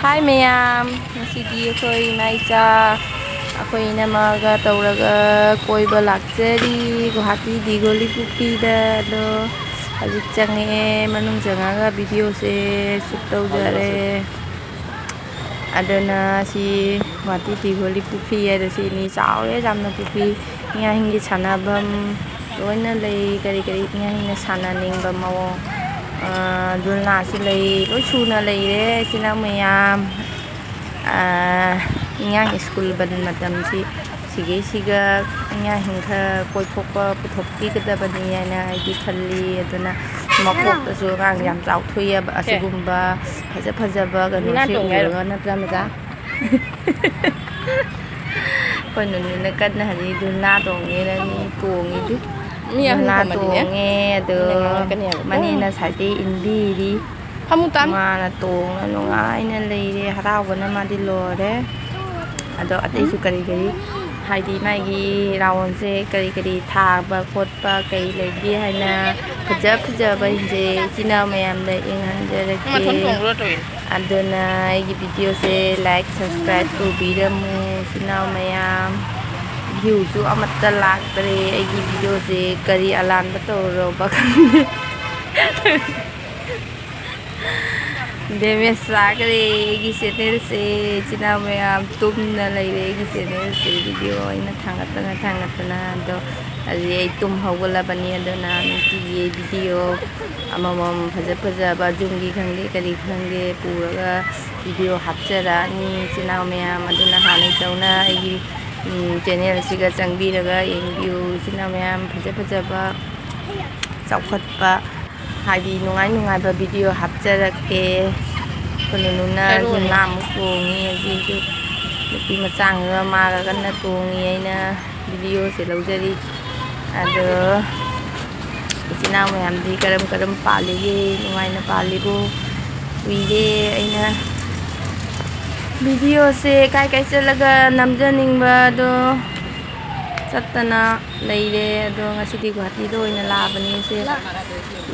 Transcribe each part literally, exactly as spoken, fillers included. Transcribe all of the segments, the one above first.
ꯍꯥꯏ ꯃꯌꯥꯝ, ꯉꯁꯤꯗꯤ ꯑꯩꯈꯣꯏ ꯏꯃꯥ ꯏꯆꯥ, ꯑꯩꯈꯣꯏ ꯏꯅꯝꯃꯒ ꯇꯧꯔꯒ ꯀꯣꯏꯕ ꯂꯥꯛꯆꯔꯤ ꯒꯨꯋꯥꯍꯥꯇꯤ ꯗꯤꯘꯣꯂꯤ ꯄꯨꯈ꯭ꯔꯤꯗ꯫ ꯑꯗꯣ ꯍꯧꯖꯤꯛ ꯆꯪꯉꯛꯑꯦ, ꯃꯅꯨꯡ ꯆꯪꯉꯒ ꯚꯤꯗꯤꯑꯣꯁꯦ ꯁꯨꯠ ꯇꯧꯖꯔꯦ꯫ ꯑꯗꯨꯅ ꯁꯤ ꯒꯨꯋꯥꯍꯥꯇꯤ ꯗꯤꯘꯣꯂꯤ ꯄꯨꯈ꯭ꯔꯤ ꯍꯥꯏꯗꯣ ꯁꯤꯅꯤ꯫ ꯆꯥꯎꯔꯦ ꯌꯥꯝꯅ ꯄꯨꯈ꯭ꯔꯤ꯫ ꯏꯉꯥ ꯏꯉꯦꯟꯒꯤ ꯁꯥꯟꯅꯐꯝ ꯂꯣꯏꯅ ꯂꯩ꯫ ꯀꯔꯤ ꯀꯔꯤ ꯏꯉꯥ ꯏꯉꯦꯟꯅ ꯁꯥꯟꯅꯅꯤꯡꯕ ꯃꯑꯣꯡ, ꯑ, ꯖꯨꯜꯅꯥꯁꯨ ꯂꯩ꯫ ꯂꯣꯏ ꯁꯨꯅ ꯂꯩꯔꯦ ꯏꯆꯤꯟ ꯏꯅꯥꯎ ꯃꯌꯥꯝ꯫ ꯑ, ꯏꯉꯥ ꯏꯉꯦꯟ ꯁ꯭ꯀꯨꯜ ꯕꯟ ꯃꯇꯝꯁꯤ ꯁꯤꯒꯩꯁꯤꯒ ꯏꯉꯥ ꯏꯉꯦꯟ ꯈꯔ ꯀꯣꯏꯊꯣꯛꯄ ꯄꯨꯊꯣꯛꯄꯤꯒꯗꯕꯅꯤ ꯍꯥꯏꯅ ꯑꯩꯗꯤ ꯈꯜꯂꯤ꯫ ꯑꯗꯨꯅ ꯃꯀꯣꯛꯇꯁꯨ ꯑꯉꯥꯡ ꯌꯥꯝ ꯆꯥꯎꯊꯣꯛꯑꯦꯕ ꯑꯁꯤꯒꯨꯝꯕ ꯐꯖ ꯐꯖꯕ ꯀꯩꯅꯣꯁꯦ ꯎꯔꯒ, ꯅꯠꯇ꯭ꯔꯥ ꯃꯆꯥ? ꯑꯩꯈꯣꯏ ꯅꯨꯃꯤꯠꯅ ꯀꯟꯅ ꯍꯧꯖꯤꯛ ꯖꯨꯜꯅꯥ ꯇꯣꯡꯉꯦꯅ ꯃꯤ ꯇꯣꯡꯉꯤꯗꯨ꯫ ꯃꯤ ꯑꯍꯨꯝ ꯖꯨꯜꯅꯥ ꯊꯝꯃꯗꯤꯅꯦ, ꯇꯣꯡꯉꯦ ꯑꯗꯣ ꯃꯤꯅ ꯉꯥꯡꯉꯛꯀꯅꯦꯕꯀꯣ꯫ ꯃꯅꯦꯅ ꯁꯥꯏꯗꯩ ꯏꯟꯕꯤꯔꯤ꯫ ꯐꯝꯃꯨ ꯇꯥꯝ꯫ ꯃꯥꯅ ꯇꯣꯡꯉ ꯅꯨꯡꯉꯥꯏꯅ ꯂꯩꯔꯦ꯫ ꯍꯔꯥꯎꯕꯅ ꯃꯥꯗꯤ ꯂꯣꯏꯔꯦ꯫ ꯑꯗꯣ ꯑꯇꯩꯁꯨ ꯀꯔꯤ ꯀꯔꯤ, ꯍꯥꯏꯗꯤ ꯃꯥꯒꯤ ꯔꯥꯎꯟꯁꯦ ꯀꯔꯤ ꯀꯔꯤ ꯊꯥꯕ ꯈꯣꯠꯄ ꯀꯩ ꯂꯩꯒꯦ ꯍꯥꯏꯅ ꯐꯖ ꯐꯖꯕꯁꯤꯡꯁꯦ ꯏꯆꯤꯟ ꯏꯅꯥꯎ ꯃꯌꯥꯝꯗ ꯌꯦꯡꯍꯟꯖꯔꯛꯀꯦ꯫ ꯃꯊꯟ ꯊꯣꯡꯗꯣ ꯇꯧꯔꯤꯅꯦ꯫ ꯑꯗꯨꯅ ꯑꯩꯒꯤ ꯚꯤꯗꯤꯑꯣꯁꯦ like, subscribe ꯇꯧꯕꯤꯔꯝꯃꯨ ꯏꯆꯤꯟ ꯏꯅꯥꯎ ꯃꯌꯥꯝ꯫ ꯚ꯭ꯌꯨꯁꯨ ꯑꯃꯠꯇ ꯂꯥꯛꯇ꯭ꯔꯦ꯫ ꯑꯩꯒꯤ ꯚꯤꯗꯤꯑꯣꯁꯦ ꯀꯔꯤ ꯑꯂꯥꯟꯕ ꯇꯧꯔꯨꯔꯕ ꯈꯪꯗꯦ꯫ ꯗꯦꯃꯦꯖ ꯆꯥꯈ꯭ꯔꯦ ꯑꯩꯒꯤ ꯆꯦꯅꯦꯜꯁꯦ꯫ ꯏꯆꯤꯟ ꯏꯅꯥꯎ ꯃꯌꯥꯝ ꯇꯨꯝꯅ ꯂꯩꯔꯦ ꯑꯩꯒꯤ ꯆꯦꯅꯦꯜꯁꯦ꯫ ꯚꯤꯗꯤꯑꯣ ꯑꯩꯅ ꯊꯥꯡꯒꯠꯇꯅ ꯊꯥꯡꯒꯠꯇꯅ꯫ ꯑꯗꯣ ꯍꯧꯖꯤꯛ ꯑꯩ ꯇꯨꯝ ꯍꯧꯒꯠꯂꯕꯅꯤ꯫ ꯑꯗꯨꯅ ꯅꯨꯡꯇꯤꯒꯤ ꯚꯤꯗꯤꯑꯣ ꯑꯃꯃꯝ ꯐꯖ ꯐꯖꯕ ꯖꯨꯝꯒꯤ ꯈꯪꯗꯦ ꯀꯔꯤ ꯈꯪꯗꯦ ꯄꯨꯔꯒ ꯚꯤꯗꯤꯑꯣ ꯍꯥꯞꯆꯔꯛꯑꯅꯤ ꯏꯆꯤꯟ ꯏꯅꯥꯎ ꯃꯌꯥꯝ꯫ ꯑꯗꯨꯅ ꯍꯥꯟꯅꯩ ꯇꯧꯅ ꯑꯩꯒꯤ, ꯎꯝ, ꯆꯦꯅꯦꯜꯁꯤꯒ ꯆꯪꯕꯤꯔꯒ ꯌꯦꯡꯕꯤꯌꯨ ꯏꯆꯤꯟ ꯏꯅꯥꯎ ꯃꯌꯥꯝ꯫ ꯐꯖ ꯐꯖꯕ ꯆꯥꯎꯈꯠꯄ ꯍꯥꯏꯗꯤ ꯅꯨꯡꯉꯥꯏ ꯅꯨꯡꯉꯥꯏꯕ ꯚꯤꯗꯤꯑꯣ ꯍꯥꯞꯆꯔꯛꯀꯦ꯫ ꯀꯩꯅꯣꯅꯨꯅ ꯍꯦꯔꯣꯅꯦ꯫ ꯖꯨꯟꯅꯥꯃꯨꯛ ꯇꯣꯡꯉꯤ ꯍꯧꯖꯤꯛ ꯍꯧꯖꯤꯛ꯫ ꯅꯨꯄꯤ ꯃꯆꯥ ꯑꯃꯒ ꯃꯥꯒ ꯀꯟꯅ ꯇꯣꯡꯉꯤ꯫ ꯑꯩꯅ ꯚꯤꯗꯤꯑꯣꯁꯦ ꯂꯧꯖꯔꯤ꯫ ꯑꯗꯣ ꯏꯆꯤꯟ ꯏꯅꯥꯎ ꯃꯌꯥꯝꯗꯤ ꯀꯔꯝ ꯀꯔꯝ ꯄꯥꯜꯂꯤꯒꯦ? ꯅꯨꯡꯉꯥꯏꯅ ꯄꯥꯜꯂꯤꯕꯣ? ꯀꯨꯏꯔꯦ ꯑꯩꯅ ꯚꯤꯗꯤꯑꯣꯁꯦ ꯀꯥꯏ ꯀꯥꯏ ꯆꯠꯂꯒ ꯅꯝꯖꯅꯤꯡꯕꯗꯣ ꯆꯠꯇꯅ ꯂꯩꯔꯦ꯫ ꯑꯗꯣ ꯉꯁꯤꯗꯤ ꯒꯨꯍꯥꯇꯤꯗ ꯑꯣꯏꯅ ꯂꯥꯛꯑꯕꯅꯤ꯫ ꯁꯦ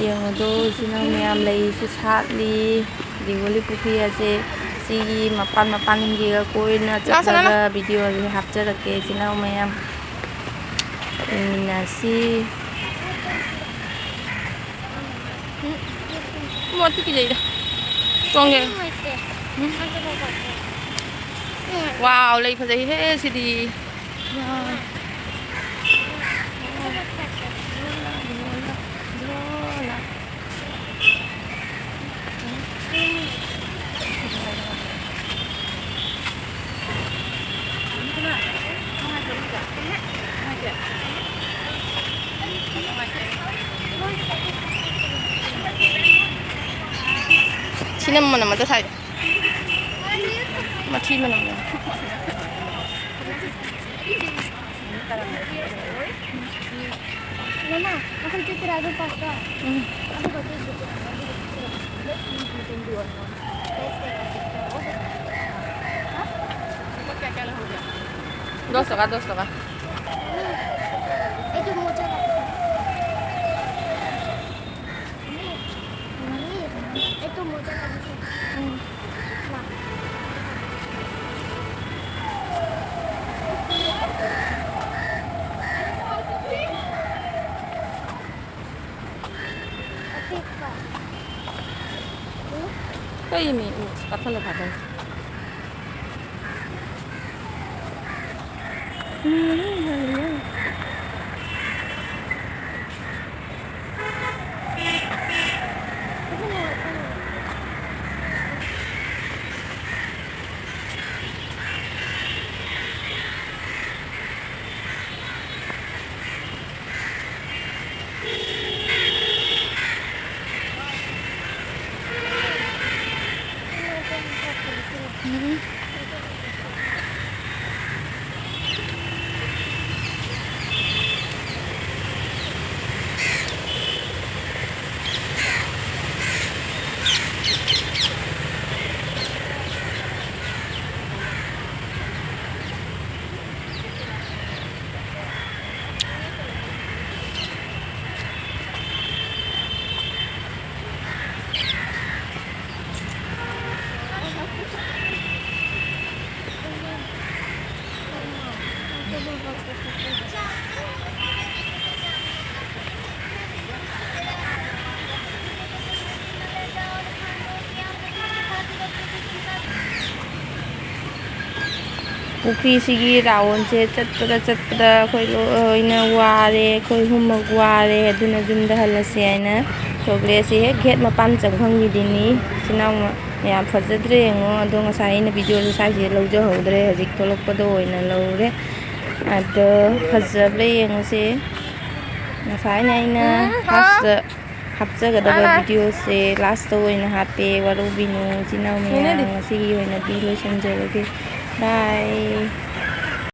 ꯌꯦꯡꯉꯨꯗꯣ, ꯏꯆꯤꯟ ꯏꯅꯥꯎ ꯃꯌꯥꯝ ꯂꯩꯁꯨ ꯁꯥꯠꯂꯤ꯫ ꯗꯤꯒꯣꯂꯤ ꯄꯨꯈ꯭ꯔꯤ ꯑꯁꯦ ꯁꯤꯒꯤ ꯃꯄꯥꯟ ꯃꯄꯥꯟꯒꯤꯒ ꯀꯣꯏꯅ ꯂꯥꯛꯑꯣ, ꯁꯅꯥ, ꯆꯠꯂꯒ ꯂꯥꯛꯑꯣ꯫ ꯚꯤꯗꯤꯑꯣꯁꯦ ꯍꯥꯞꯆꯔꯛꯀꯦ, ꯏꯆꯤꯟ ꯏꯅꯥꯎ ꯃꯌꯥꯝ꯫ ꯌꯦꯡꯃꯤꯟꯅꯁꯤ꯫ ꯎꯝ, ꯃꯣꯠꯇꯤ ꯀꯤꯖꯩꯗ꯫ ꯇꯣꯡꯒꯦ꯫ ꯅꯨꯡꯉꯥꯏꯇꯦ꯫ ꯎꯝ꯫ ꯋꯥꯎ, ꯂꯩ ꯐꯖꯩꯍꯦ ꯁꯤꯗꯤ꯫ ꯋꯥꯎ꯫ ꯁꯤꯅ ꯃꯅꯝ ꯑꯃꯇ ꯁꯥꯏꯗ꯫ ꯃꯊꯤ ꯃꯅꯝ ꯅꯝꯃꯦ꯫ ꯃꯃꯥ, ꯑꯩꯈꯣꯏ ꯆꯠꯇ꯭ꯔꯥ ꯑꯗꯨ ꯄꯥꯛꯇ? ꯎꯝ꯫ ꯑꯗꯨꯒ ꯆꯠꯁꯦ꯫ ꯗꯁ ꯇꯥꯀꯥ, ꯗꯁ ꯇꯥꯀꯥ꯫ ꯑꯩꯒꯤ ꯃꯣꯖꯥ ꯂꯥꯛꯑꯦ꯫ ꯑꯩ ꯇꯨꯝꯃꯣ ꯆꯠꯂꯒꯦ꯫ ꯎꯝ꯫ ꯂꯥꯛ꯫ ꯑꯄꯤꯛꯄ꯫ ꯎꯝ꯫ ꯀꯩ ꯃꯤ? ꯎꯝ, ꯀꯥꯈꯠꯂ ꯊꯥꯗꯧ꯫ ꯄꯨꯈ꯭ꯔꯤꯁꯤꯒꯤ ꯔꯥꯎꯟꯁꯦ ꯆꯠꯄꯗ ꯆꯠꯄꯗ ꯑꯩꯈꯣꯏ ꯂꯣꯏꯅ ꯋꯥꯔꯦ, ꯑꯩꯈꯣꯏ ꯑꯍꯨꯝꯃꯛ ꯋꯥꯔꯦ꯫ ꯑꯗꯨꯅ ꯌꯨꯝꯗ ꯍꯜꯂꯁꯦ ꯍꯥꯏꯅ ꯊꯣꯛꯂꯛꯑꯦ꯫ ꯁꯤ ꯍꯦꯛ ꯒꯦꯠ ꯃꯄꯥꯟ ꯆꯪꯐꯝꯒꯤꯗꯤꯅꯤ꯫ ꯏꯆꯤꯟ ꯏꯅꯥꯎ ꯃꯌꯥꯝ ꯐꯖꯗ꯭ꯔꯦ ꯌꯦꯡꯉꯣ꯫ ꯑꯗꯣ ꯉꯁꯥꯏ ꯑꯩꯅ ꯚꯤꯗꯤꯑꯣꯁꯦ ꯁ꯭ꯋꯥꯏꯁꯤꯗ ꯂꯧꯖꯍꯧꯗ꯭ꯔꯦ, ꯍꯧꯖꯤꯛ ꯊꯣꯛꯂꯛꯄꯗ ꯑꯣꯏꯅ ꯂꯧꯔꯦ꯫ ꯑꯗꯣ ꯐꯖꯕ꯭ꯔꯥ ꯌꯦꯡꯉꯨꯁꯦ꯫ ꯉꯁꯥꯏꯅ ꯑꯩꯅ ꯎꯝ, ꯍꯥꯎ꯫ ꯐꯥꯔꯁꯇ ꯍꯥꯞꯆꯒꯗꯕ ꯑꯥ꯫ ꯚꯤꯗꯤꯑꯣꯁꯦ ꯂꯥꯁꯇ ꯑꯣꯏꯅ ꯍꯥꯞꯄꯦ꯫ ꯋꯥꯔꯧꯕꯤꯅꯨ ꯏꯆꯤꯟ ꯏꯅꯥꯎ ꯃꯌꯥꯝ꯫ ꯃꯤꯅꯗꯤ꯫ ꯉꯁꯤꯒꯤ ꯑꯣꯏꯅꯗꯤ ꯂꯣꯏꯁꯤꯟꯖꯔꯒꯦ꯫ ꯕꯥꯏ꯫